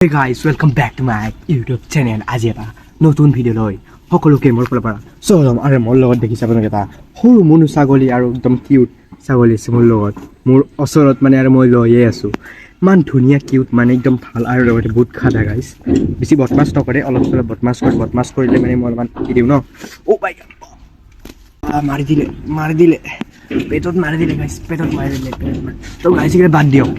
Hey guys, welcome back to my YouTube channel. আজি এটা নতুন ভিডিঅ' লৈ সকলোকে মোৰ ফালৰ পৰা স্বাগতম। আৰু মোৰ লগত দেখিছে আপোনালোকে এটা সৰু মনু ছাগলী আৰু একদম কিউট ছাগলী আছে মোৰ লগত, মোৰ ওচৰত মানে, আৰু মই লৈয়ে আছোঁ। ইমান ধুনীয়া, কিউট, মানে একদম ভাল আৰু লগতে বহুত খাদা গাইছ। বেছি বদমাছ নকৰে, অলপ চলপ বদমাছ কৰে। বদমাছ কৰিলে মানে মই অলপমান কি দিওঁ ন। অ' বাই, মাৰি দিলে, মাৰি দিলে, পেটত মাৰি দিলে গাইছ, পেটত মাৰি দিলে, পেটত মাৰি। তো গাইছ, এইবিলাক বাদ দিয়ক।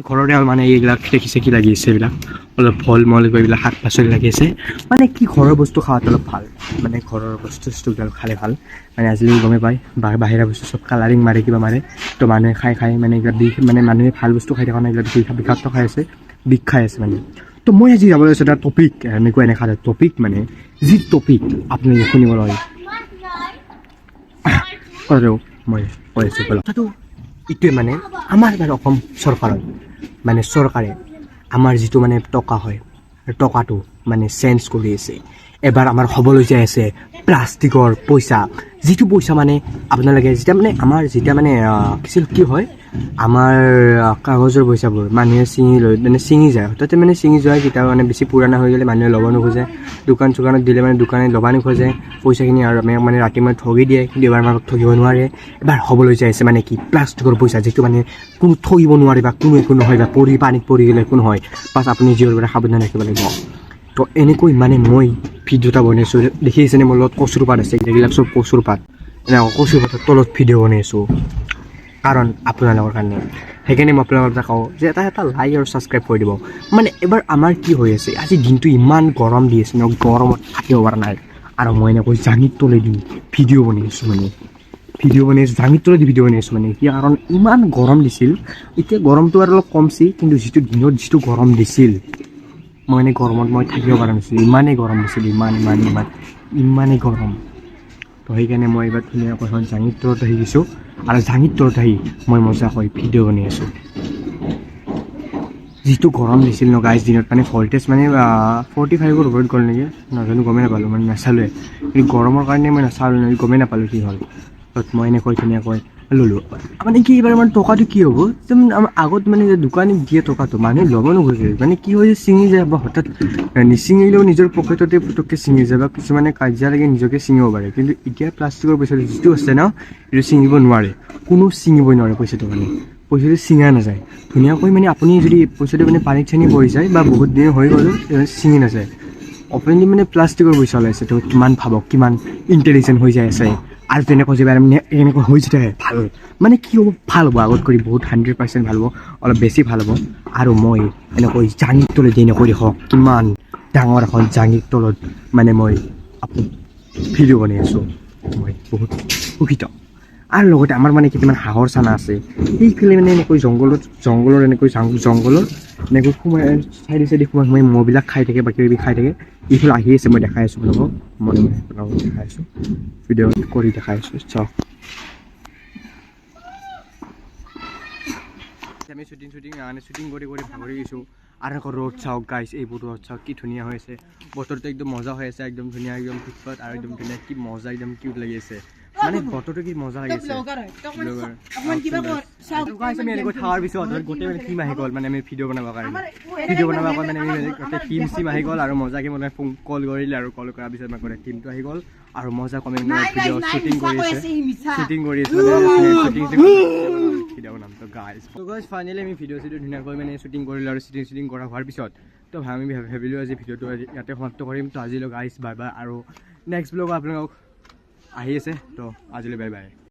ঘৰতে মানে এইবিলাক দেখিছে কি লাগি আছে, এইবিলাক অলপ ফল মূল, এইবিলাক শাক পাচলি লাগি আছে। মানে কি, ঘৰৰ বস্তু খোৱাটো অলপ ভাল, মানে ঘৰৰ বস্তু চস্তুবিলাক খালে ভাল। মানে আজিকালি গমেই পায়, বাহিৰা বস্তু চব কালাৰিং মাৰে, কিবা মাৰে। তো মানুহে খাই খাই মানে এইবিলাক বিষ, মানে মানুহে ভাল বস্তু খাই থকা নাই, এইবিলাক বিষ, বিষাক্ত খাই আছে, বিষ খাই আছে মানে। তো মই আজি যাব লৈছোঁ এটা টপিক, এনেকুৱা এনেকুৱা এটা টপিক, মানে যি টপিক আপোনালোকে শুনিবলৈ কথাটো মই কৈ আছোঁ। ব'লক। কথাটো এইটোৱে, মানে আমাৰ বাৰু অসম চৰকাৰত, মানে চৰকাৰে আমাৰ যিটো মানে টকা হয়, টকাটো মানে চেঞ্জ কৰি আছে। এবাৰ আমাৰ হ'বলৈ যাই আছে প্লাষ্টিকৰ পইচা। যিটো পইচা মানে আপোনালোকে যেতিয়া মানে আমাৰ যেতিয়া মানে কিছু কি হয়, আমাৰ কাগজৰ পইচাবোৰ মানুহে ছিঙি লৈ মানে ছিঙি যায় তাতে, মানে ছিঙি যোৱা কেতিয়াবা মানে বেছি পুৰণা হৈ গ'লে মানুহে ল'ব নোখোজে। দোকান চোকানত দিলে মানে দোকানে ল'ব নোখোজে পইচাখিনি আৰু আমি মানে ৰাতি মানে ঠগি দিয়ে। কিন্তু এবাৰ আমাক ঠগিব নোৱাৰে। এবাৰ হ'বলৈ যাই আছে মানে কি, প্লাষ্টিকৰ পইচা, যিটো মানে কোনো ঠগিব নোৱাৰে বা কোনো একো নহয় বা পৰি পানীত পৰি গ'লে একো নহয়। বাছ, আপুনি জীৱৰ পৰা সাৱধান ৰাখিব লাগিব। তো এনেকৈ মানে মই ভিডিঅ' এটা বনাইছোঁ। দেখি আছেনে, মোৰ লগত কচুৰ পাত আছে, এইবিলাক চব কচুৰ পাত। এনেকুৱা কচুৰ পাতৰ তলত ভিডিঅ' বনাই আছোঁ কাৰণ আপোনালোকৰ কাৰণে। সেইকাৰণে মই আপোনালোকক এটা কওঁ যে এটা এটা লাইক আৰু ছাবস্ক্ৰাইব কৰি দিব। মানে এবাৰ আমাৰ কি হৈ আছে, আজি দিনটো ইমান গৰম দি আছে ন, গৰমত থাকিব পৰা নাই। আৰু মই এনেকৈ জাঙিৰ তলেদি ভিডিঅ' বনাই আছোঁ, মানে ভিডিঅ' বনাই আছোঁ, জাঙিৰ তলেদি ভিডিঅ' বনাই আছোঁ। মানে কি, কাৰণ ইমান গৰম দিছিল। এতিয়া গৰমটো আৰু অলপ কমছে, কিন্তু যিটো দিনত যিটো গৰম দিছিল, মই মানে গৰমত মই থাকিব পৰা নাছিলোঁ। ইমানেই গৰম দিছিল, ইমান ইমান ইমান ইমানেই গৰম। তো সেইকাৰণে মই এইবাৰ ধুনীয়াকৈ এখন জাঙিৰ তলত আহি গৈছোঁ আৰু জাঙিৰ তলত আহি মই মজাকৈ ভিডিঅ' বনাই আছোঁ। যিটো গৰম দিছিল ন গাইজ দিনত, মানে ভল্টেজ মানে 45ৰ ওপৰত গ'ল নেকি নাজানো, গমেই নাপালোঁ, মানে নাচালোৱে। কিন্তু গৰমৰ কাৰণে মই নাচালোঁ, গমেই নাপালোঁ কি হ'ল। তত মই এনেকৈ ধুনীয়াকৈ ল'লোঁ। মানে কি, এইবাৰ আমাৰ টকাটো কি হ'ব যে আমাৰ আগত মানে যে দোকানীক দিয়ে টকাটো, মানুহে ল'ব নোখোজে। মানে কি হয় যে ছিঙি যায় বা হঠাৎ নিছিঙিলেও নিজৰ পকেটতে পুটুককৈ ছিঙি যায় বা কিছুমানে কাজিয়া লাগি নিজকে ছিঙিব পাৰে। কিন্তু এতিয়া প্লাষ্টিকৰ পইচাটো যিটো আছে ন, এইটো ছিঙিব নোৱাৰে, কোনো ছিঙিবই নোৱাৰে পইচাটো। মানে পইচাটো ছিঙা নাযায় ধুনীয়াকৈ। মানে আপুনি যদি পইচাটো মানে পানীত চানী পৰি যায় বা বহুত দিন হৈ গ'লেও ছিঙি নাযায়। অপেনলি মানে প্লাষ্টিকৰ পইচা ওলাইছে। তো কিমান ভাবক, কিমান ইণ্টেলিজেণ্ট হৈ যাই আছে। আৰু তেনেকুৱা যে মানে এনেকুৱা হৈ যেতিয়া ভাল, মানে কি হ'ব, ভাল হ'ব, আগত কৰি বহুত 100% ভাল হ'ব, অলপ বেছি ভাল হ'ব। আৰু মই এনেকৈ জাঙিৰ তলেদি এনেকৈ দেখক, কিমান ডাঙৰ এখন জাঙিৰ তলত মানে মই আপোনাক ভিডিঅ' বনাই আছোঁ। মই বহুত সুখিত। আৰু লগতে আমাৰ মানে কেইটামান হাঁহৰ চানা আছে সেইফালে, মানে এনেকৈ জংঘলত, জংঘলৰ এনেকৈ জংঘলত এনেকৈ সোমাই চাইডে চাইডে সোমাই সোমাই মহবিলাক খাই থাকে বা কিবা কিবি খাই থাকে। এইফালে আহি আছে, মই দেখাই আছোঁ আপোনালোকক, মনে মনে আপোনালোকক দেখাই আছোঁ, ভিডিঅ' কৰি দেখাই আছোঁ, চাওক। আমি শ্বুটিং শ্বুটিং মানে শ্বুটিং কৰি কৰি ভাগৰি গৈছোঁ। আৰু আকৌ ৰ'দ চাওক গাইছ, এইবোৰ ৰ'দ চাওক, কি ধুনীয়া হৈ আছে। বতৰটো একদম মজা হৈ আছে, একদম ধুনীয়া, একদম ফিটফাট আৰু একদম ধুনীয়া, কি মজা, একদম কিউট লাগি আছে। মানে বতৰটো কি মজা লাগি আছে। ব্লগাৰ হয় তক মানে অকমান কিবা কৰ চাওক। গাইছ, আমি এনেকৈ থকাৰ পিছত গোটেই মানে টিম আহি গ'ল, মানে আমি ভিডিঅ' বনাবৰ কাৰণে, ভিডিঅ' বনাবৰ কাৰণে মানে আমি গোটেই টিম চিম আহি গ'ল আৰু মজাকে মানে ফোন কল কৰিলে আৰু কল কৰাৰ পিছত মানে গোটেই টিমটো আহি গ'ল আৰু মজা কমে মানে ভিডিঅ' শ্বুটিং কৰি আছে, শ্বুটিং কৰি আছে, মানে শ্বুটিং ভিডিঅ' বনাম। তো গাইজ, ফাইনেলি আমি ভিডিঅ' চিডিঅ' ধুনীয়াকৈ মানে শ্বুটিং কৰিলোঁ আৰু শ্বুটিং শ্বুটিং কৰা হোৱাৰ পিছত তো আমি ভাবিলোঁ আজি ভিডিঅ'টো আজি ইয়াতে সমাপ্ত কৰিম। তো আজিলৈ গাইজ বাই বাই আৰু নেক্সট ব্লগ আপোনালোকক আহি আছে। তো আজিলৈ বাই বাই।